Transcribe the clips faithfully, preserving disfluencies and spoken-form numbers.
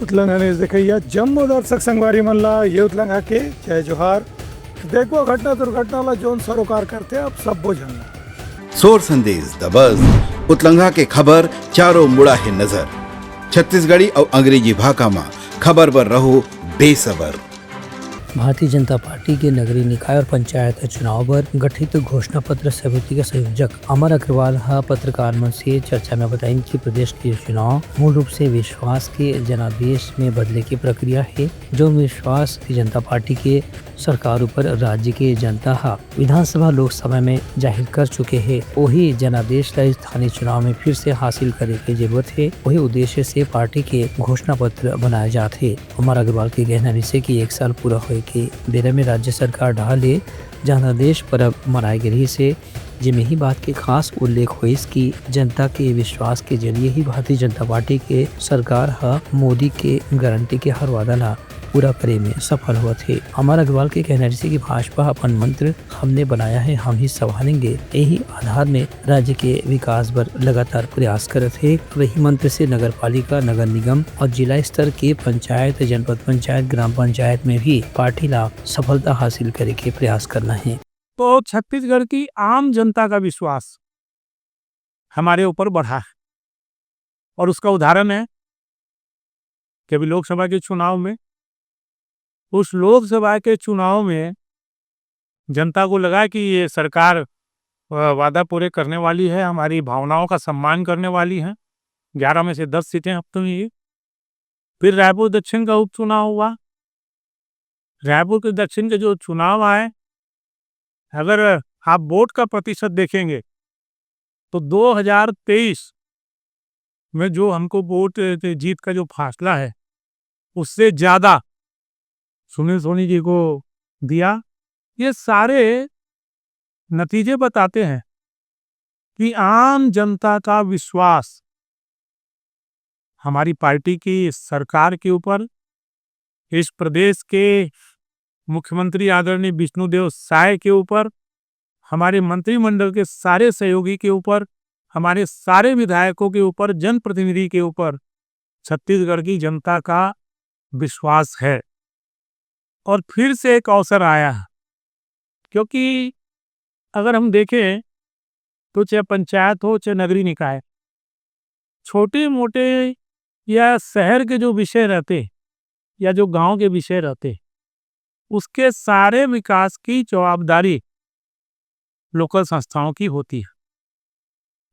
उतलंघा news देखइया जम्मो दर्शक संगवारी मन ला ये उतलंघा के जय जोहार। देखो घटना दुर्घटना ला जोन सरोकार करथे, आप सब्बो झन ला। सोर संदेश दबस, उतलंघा के खबर चारों मुड़ा हे नजर। छत्तीसगढ़ी अउ अंग्रेजी भाखा मा खबर बर रहो बेसबर। भारतीय जनता पार्टी के नगरीय निकाय और पंचायत चुनाव बर गठित घोषणा पत्र समिति के संयोजक अमर अग्रवाल ह पत्रकार मन से चर्चा में बताइन कि प्रदेश के चुनाव मूल रूप से विश्वास के जनादेश में बदले के प्रक्रिया हे, जो विश्वास भारतीय जनता पार्टी के सरकार ऊपर राज्य के जनता ह विधानसभा लोकसभा में जाहिर कर चुके हे। ओही जनादेश ला स्थानीय चुनाव में फिर से हासिल करे के जरूरत हे। वही उद्देश्य से पार्टी के घोषणा पत्र बनाए जात हे। अमर अग्रवाल के कहना रिहिसे कि एक साल पूरा होए के बेरा में राज्य सरकार डहार ले जनादेश पर्व मनाए गे रिहिसे, जेमे ही बात के खास उल्लेख होइस कि जनता के विश्वास के जरिए ही भारतीय जनता पार्टी के सरकार ह मोदी के गारंटी के हर वादा ला पूरा करे में सफल होवत हे। अमर अग्रवाल के कहना रिहिसे कि भाजपा अपन मंत्र "हमने बनाया है, हम ही संभालेंगे", यही आधार में राज्य के विकास बर लगातार प्रयास करत हे। वही मंत्र से नगर पालिका, नगर निगम और जिला स्तर के पंचायत, जनपद पंचायत, ग्राम पंचायत में भी पार्टी ला सफलता हासिल करे के प्रयास करना हे। तो छत्तीसगढ़ की आम जनता का विश्वास हमारे ऊपर बढ़ा है। और उसका उदाहरण है कि अभी लोकसभा के चुनाव में, उस लोकसभा के चुनाव में जनता को लगा कि ये सरकार, अ, वादा पूरे करने वाली है, हमारी भावनाओं का सम्मान करने वाली है। ग्यारह में से दस सीटें अब तो ये। फिर रायपुर दक्षिण का उपचुनाव हुआ। रायपुर के दक्षिण के जो चुनाव आए, अगर आप वोट का प्रतिशत देखेंगे, तो दो हज़ार तेईस में जो हमको वोट, अ, जीत का जो फासला है, उससे ज्यादा सुनील सोनी जी को दिया। ये सारे नतीजे बताते हैं कि आम जनता का विश्वास हमारी पार्टी की, इस सरकार के ऊपर, इस प्रदेश के मुख्यमंत्री आदरणीय विष्णुदेव साय के ऊपर, हमारे मंत्रिमंडल के सारे सहयोगी के ऊपर, हमारे सारे विधायकों के ऊपर, जनप्रतिनिधि के ऊपर छत्तीसगढ़ की जनता का विश्वास है। और फिर से एक अवसर आया है, क्योंकि अगर हम देखें तो चाहे पंचायत हो, चाहे नगरीय निकाय, छोटे मोटे या शहर के जो विषय रहते या जो गांव के विषय रहते, उसके सारे विकास की जवाबदारी लोकल संस्थाओं की होती है।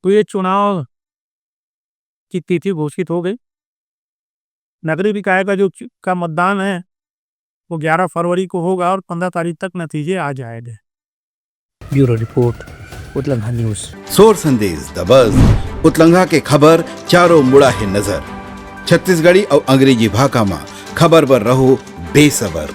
तो ये चुनाव की तिथि घोषित हो गई। नगरीय निकाय का जो चु-, का मतदान है, वो ग्यारह फरवरी को होगा और पन्द्रह तारीख तक नतीजे आ जाएंगे। ब्यूरो रिपोर्ट, उतलंघा न्यूज़। सोर संदेश दबस, उतलंघा के खबर चारों मुड़ा हे नजर। छत्तीसगढ़ी अउ अंग्रेजी भाखा मा खबर बर रहो बेसबर।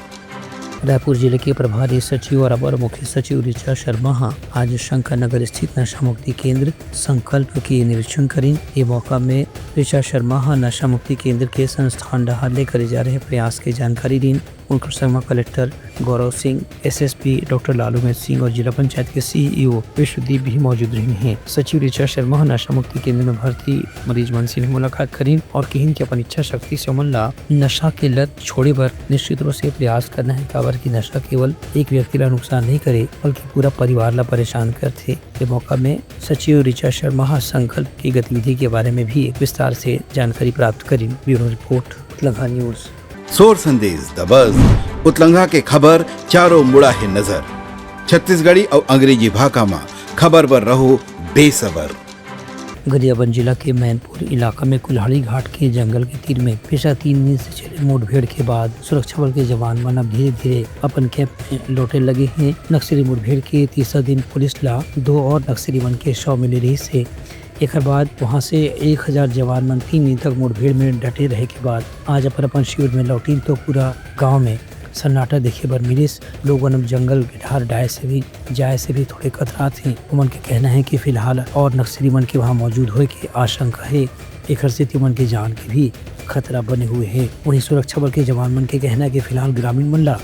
रायपुर जिले के प्रभारी सचिव और अपर मुख्य सचिव ऋचा शर्मा ह आज शंकर नगर स्थित नशा मुक्ति केंद्र संकल्प के निरीक्षण करिन। ये मौका में ऋचा शर्मा ह नशा मुक्ति केंद्र के संस्थान डहार ले करे जा रहे प्रयास के जानकारी दीन। उनकर संग म collector Gaurav Singh, SSP doctor लालूमैत Singh और जिला पंचायत के सीईओ विश्वदीप भी मौजूद रहिन हे। सचिव ऋचा शर्मा ह नशा मुक्ति केंद्र में भर्ती मरीज मन से भी मुलाकात करिन और किहिन कि अपन इच्छा शक्ति से ओमन ला नशा के लत छोड़े बर निश्चित रूप से प्रयास करना है, काबर कि नशा केवल एक व्यक्ति ला नुकसान नहीं करे, बल्कि पूरा परिवार ला परेशान करथे। ये मौका में सचिव ऋचा शर्मा ह संकल्प की गतिविधि के बारे में भी विस्तार से जानकारी प्राप्त करिन। ब्यूरो रिपोर्ट, उतलंघा न्यूज़। सोर संदेश दबस, उतलंघा के खबर चारों मुड़ा हे नजर। छत्तीसगढ़ी अउ अंग्रेजी भाखा मा खबर बर रहो बेसबर। गरियाबंद जिला के मैनपुर इलाका में कुल्हाड़ी घाट के जंगल के तीर में पिछला तीन दिन से चले मुठभेड़ के बाद सुरक्षा बल के जवान मन अब धीरे-धीरे अपन कैंप में लौटे लगे हैं। नक्सली मुठभेड़ के तीसरा दिन पुलिस ला दो और नक्सली मन के शव मिले रहिस हे। एकर बाद वहां से एक हजार जवान मन तीन दिन तक मुठभेड़ में डटे रहे के बाद आज अपन अपन शिविर में लौटिन तो पूरा गांव में सन्नाटा देखे बर मिलिस। लोगन अब जंगल के डहर जाए से भी, जाए से भी थोड़े कतरात हे। उमन के कहना है कि फिलहाल और नक्सली मन के वहां मौजूद होए के आशंका है, एकर सेती उमन के जान के भी खतरा बने हुए है। वहीं सुरक्षा बल के जवान मन के कहना है कि फिलहाल ग्रामीण मन ला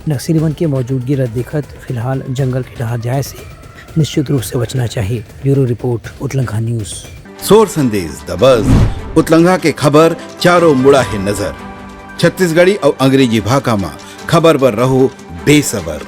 नक्सली मन के मौजूदगी ला देखत फिलहाल जंगल के डहर जाए से निश्चित रूप से बचना चाहिए। ब्यूरो रिपोर्ट, उतलंघा न्यूज़। सोर संदेश दबस, उतलंघा के खबर चारों मुड़ा हे नजर। छत्तीसगढ़ी अउ अंग्रेजी भाखा म खबर बर रहो बेसबर।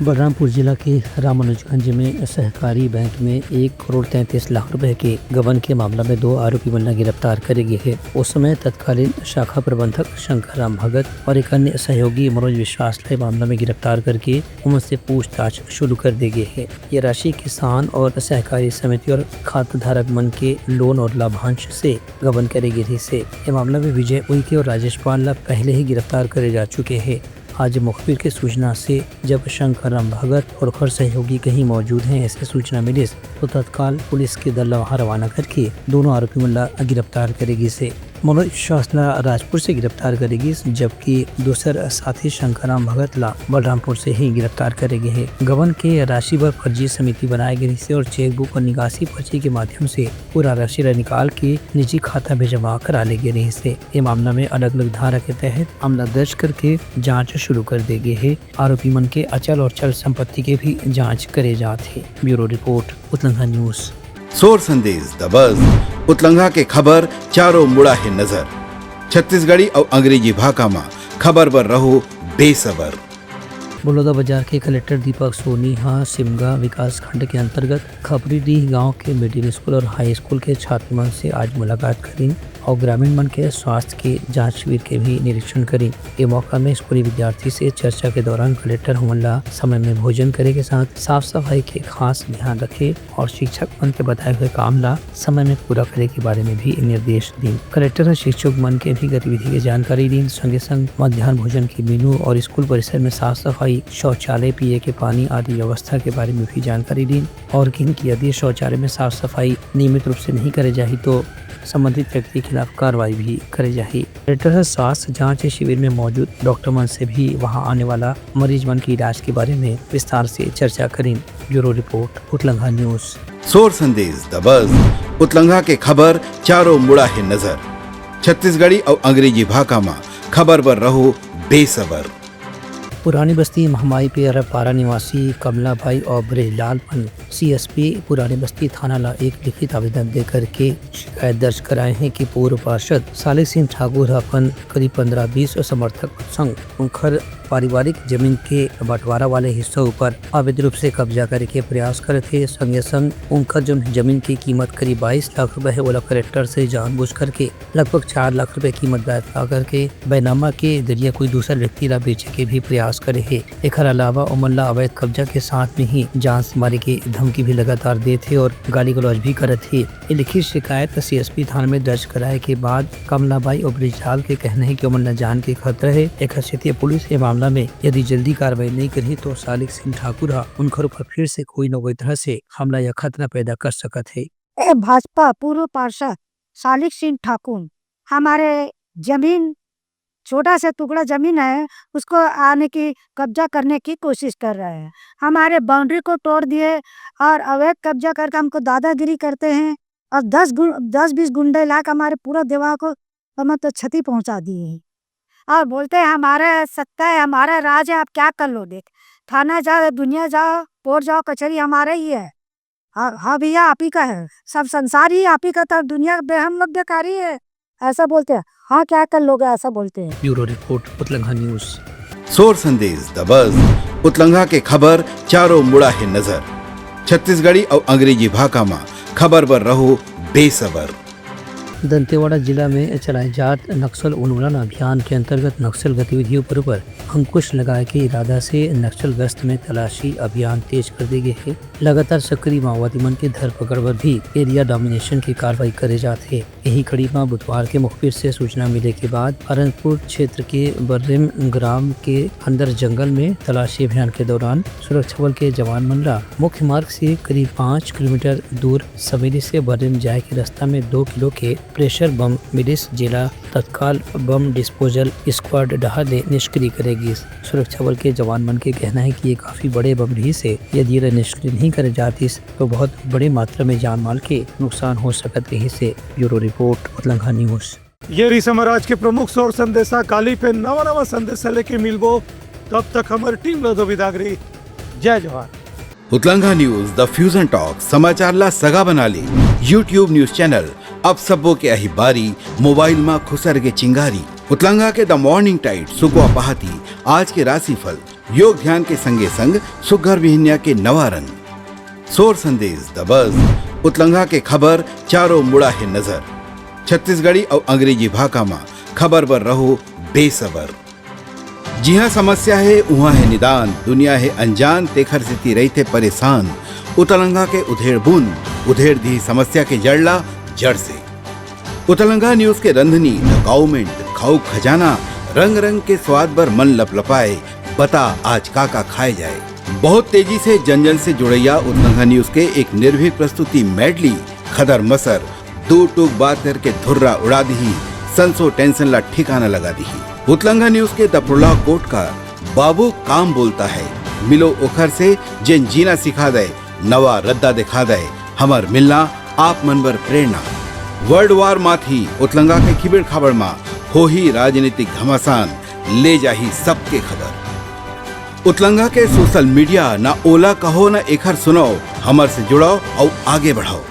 बलरामपुर जिला के रामानुजगंज में सहकारी बैंक में एक करोड़ तैंतीस लाख रुपए के गबन के मामला में दो आरोपी मन ला गिरफ्तार करे गे हे। उस समय तत्कालीन शाखा प्रबंधक शंकर राम भगत और एक अन्य सहयोगी मनोज विश्वास ला ये मामला में गिरफ्तार करके उमन से पूछताछ शुरू कर दे गे हे। ये राशि किसान और सहकारी समिति और खाता धारक मन के लोन और लाभांश से गबन करे गे रहिस हे। ये मामला में विजय उइके और राजेश पाल ला पहले ही गिरफ्तार करे जा चुके हे। आज मुखबिर के सूचना से जब शंकर राम भगत और ओकर सहयोगी कहीं मौजूद हैं, ऐसे सूचना मिलिस, तो तत्काल पुलिस के दल ला वहां रवाना करके दोनों आरोपी मन ला गिरफ्तार करे गिस हे। मनोज विश्वास ला राजपुर से गिरफ्तार करे गिस, जबकि दूसर साथी शंकर राम भगत ला बलरामपुर से ही गिरफ्तार करे गे हे। गबन के राशि बर फर्जी समिति बनाए गे रहिस हे और चेकबुक और निकासी पर्ची के माध्यम से पूरा राशि ला निकाल के निजी खाता में जमा करा ले गे रहिस हे। ये मामला में अलग-अलग धारा के तहत मामला दर्ज करके जांच शुरू कर दे गे हे। आरोपी मन के अचल और चल संपत्ति के भी जांच करे जात हे। ब्यूरो रिपोर्ट, उतलंघा न्यूज। सोर संदेश दबस, उतलंघा के खबर चारों मुड़ा हे नजर। छत्तीसगढ़ी अउ अंग्रेजी भाखा म खबर बर रहो बेसबर। बलौदाबाजार के कलेक्टर दीपक सोनी ह सिमगा विकासखंड के अंतर्गत खपरीडीह गांव के मिडिल स्कूल और हाई स्कूल के छात्र मन से आज मुलाकात करिन और ग्रामीण मन के स्वास्थ्य के जांच शिविर के भी निरीक्षण करिन। ये मौका में स्कूली विद्यार्थी से चर्चा के दौरान कलेक्टर हमन ला समय में भोजन करे के साथ साफ सफाई के खास ध्यान रखे और शिक्षक मन के बताए हुए काम ला समय में पूरा करे के बारे में भी निर्देश दीन। कलेक्टर ह शिक्षक मन के भी गतिविधि के जानकारी दीन, संगे संग मध्यान्ह भोजन के मेनू और स्कूल परिसर में साफ सफाई, शौचालय, पिए के पानी आदि व्यवस्था के बारे में भी जानकारी दीन और किन कि यदि शौचालय में साफ सफाई नियमित रूप से नहीं करे जाही तो संबंधित व्यक्ति के खिलाफ कार्रवाई भी करे जाही। कलेक्टर ह स्वास्थ्य जांच शिविर में मौजूद डॉक्टर मन से भी वहां आने वाला मरीज मन के इलाज के बारे में विस्तार से चर्चा करिन। ब्यूरो रिपोर्ट, उतलंघा न्यूज। सोर संदेश दबस, उतलंघा के खबर चारों मुड़ा हे नजर। छत्तीसगढ़ी अउ अंग्रेजी भाखा म खबर बर रहो बेसबर। पुरानी बस्ती महामाई पेरा पारा निवासी कमला बाई और ब्रजलाल मन सीएसपी पुरानी बस्ती थाना ला एक लिखित आवेदन दे करके शिकायत दर्ज कराए हैं कि पूर्व पार्षद सालिक सिंह ठाकुर ह अपन करीब पंद्रह बीस समर्थक संग उनकर पारिवारिक जमीन के बंटवारा वाले हिस्सा ऊपर अवैध रूप से कब्जा करे के प्रयास करत हे। संगे संग उनकर जो जमीन की कीमत करीब बाईस लाख रुपए है, ओला कलेक्टर से जानबूझ करके लगभग चार लाख रुपए कीमत बता करके बैनामा के जरिए कोई दूसर व्यक्ति ला बेचे के भी प्रयास करे हे। एखर अलावा ओमन ला अवैध कब्जा के साथ में ही जान से मारे के धमकी भी लगातार देत हे और गाली गलौज भी करत हे। ये लिखित शिकायत सीएसपी थाना में दर्ज कराए के बाद कमलाबाई और ब्रिजलाल के कहना है कि ओमन ला जान के खतरा है। एखर सेती पुलिस ये मामला में यदि जल्दी कार्रवाई नहीं करही तो सालिक सिंह ठाकुर ह उनकर ऊपर फिर से कोई न कोई तरह से हमला या खतरा पैदा कर सकत है। ए भाजपा पूर्व पार्षद सालिक सिंह ठाकुर हमारे जमीन, छोटा सा टुकड़ा जमीन है, उसको आने की, कब्जा करने की कोशिश कर रहे हैं। हमारे बाउंड्री को तोड़ दिए और अवैध कब्जा करके हमको दादागिरी करते हैं और दस गुं-, दस बीस गुंडे लाकर हमारे पूरा दीवार को, मतलब, क्षति पहुंचा दिए हैं। और बोलते हैं, "हमारा सत्ता है, हमारा राज है, आप क्या कर लो?" देख, थाना जाओ, दुनिया जाओ, कोर्ट जाओ, कचहरी हमारा ही है। हाँ, हाँ भैया, आप ही का है, सब संसार ही आप ही का था, दुनिया बे-, हम लोग बेकारी है, ऐसा बोलते हैं। "हाँ, क्या कर लोगे?" ऐसा बोलते हैं। ब्यूरो रिपोर्ट, उतलंघा न्यूज। सोर संदेश दबस, उतलंघा के खबर चारों मुड़ा हे नजर। छत्तीसगढ़ी अउ अंग्रेजी भाखा म खबर बर रहो बेसबर। दंतेवाड़ा जिला में चलाए जात नक्सल उन्मूलन अभियान के अंतर्गत नक्सल गतिविधियों पर ऊपर अंकुश लगाए के इरादा से नक्सल गश्त में तलाशी अभियान तेज कर दे गे हे। लगातार सक्रिय माओवादी मन के धरपकड़ बर भी एरिया डोमिनेशन के कार्रवाई करे जात हे। यही कड़ी म बुधवार के मुखबिर से सूचना मिले के बाद अरनपुर क्षेत्र के बर्रिम ग्राम के अंदर जंगल में तलाशी अभियान के दौरान सुरक्षा बल के जवान मन ला मुख्य मार्ग से करीब पाँच किलोमीटर दूर सवेली से बर्रिम जाए के रास्ता में दो किलो के प्रेशर बम मिलिस, जेला तत्काल बम डिस्पोजल स्क्वाड डहार ले निष्क्रिय करे गिस। सुरक्षा बल के जवान मन के कहना है कि ये काफी बड़े बम रहिस हे, यदि एला निष्क्रिय नहीं करे जातिस तो बहुत बड़े मात्रा में जान माल के नुकसान हो सकत रहिस हे। ब्यूरो रिपोर्ट, उतलंघा न्यूज। ये रहिस हमर आज के प्रमुख सोर संदेशा। काली पे नवा नवा संदेशा लेके मिलबो, तब तक हमर टीम ला दो विदागरी। जय जोहार। उतलंगा न्यूज, द फ्यूजन टॉक, समाचार ला सगा बना ले। YouTube न्यूज चैनल, अब सबो के आही बारी, मोबाइल मा खुसर के चिंगारी। उतलंगा के द मॉर्निंग टाइड, सुकवा पहाती, आज के राशिफल, योग ध्यान के संगे संग सुग्घर बिहनिया के नवा रंग, सोर संदेश, द बज, उतलंगा के खबर, चारों मुड़ा हे नजर। छत्तीसगढ़ी अउ अंग्रेजी भाखा मा खबर बर रहो बेसबर। जिहाँ समस्या हे, उहाँ हे निदान, दुनिया हे अनजान, तेखर सेती रहिथे परेशान। उतलंगा के उधेड़ बुन, उधेड़ दिही समस्या के जड़ ला जड़ से। उतलंगा न्यूज के रंधनी, द काउमेंट, खाऊ खजाना, रंग रंग के स्वाद बर मन लपलपाए, बता आज का का खाए जाए। बहुत तेजी से जन जन से जुड़ैया उतलंगा न्यूज के एक निर्भीक प्रस्तुति मेडली, खदर मसर, दू टूक बात करके धुर्रा उड़ा दिही, संसो टेंशन ला ठिकाना लगा दिही। उतलंगा न्यूज के द प्रोलॉग कोट का बाबू काम बोलता है, मिलो ओखर से जेन जीना सिखा दे, नवा रद्दा दिखा दे, हमर मिलना आप मन बर प्रेरणा। वर्ल्ड वार माथी उतलंगा के खिबेड़ खाबड़ मा होही राजनीतिक घमासान, ले जाही सबके खबर। उतलंगा के सोशल मीडिया, ना ओला कहो ना एखर सुनाओ, हमर से जुड़ाओ अउ आगे बढ़ाओ।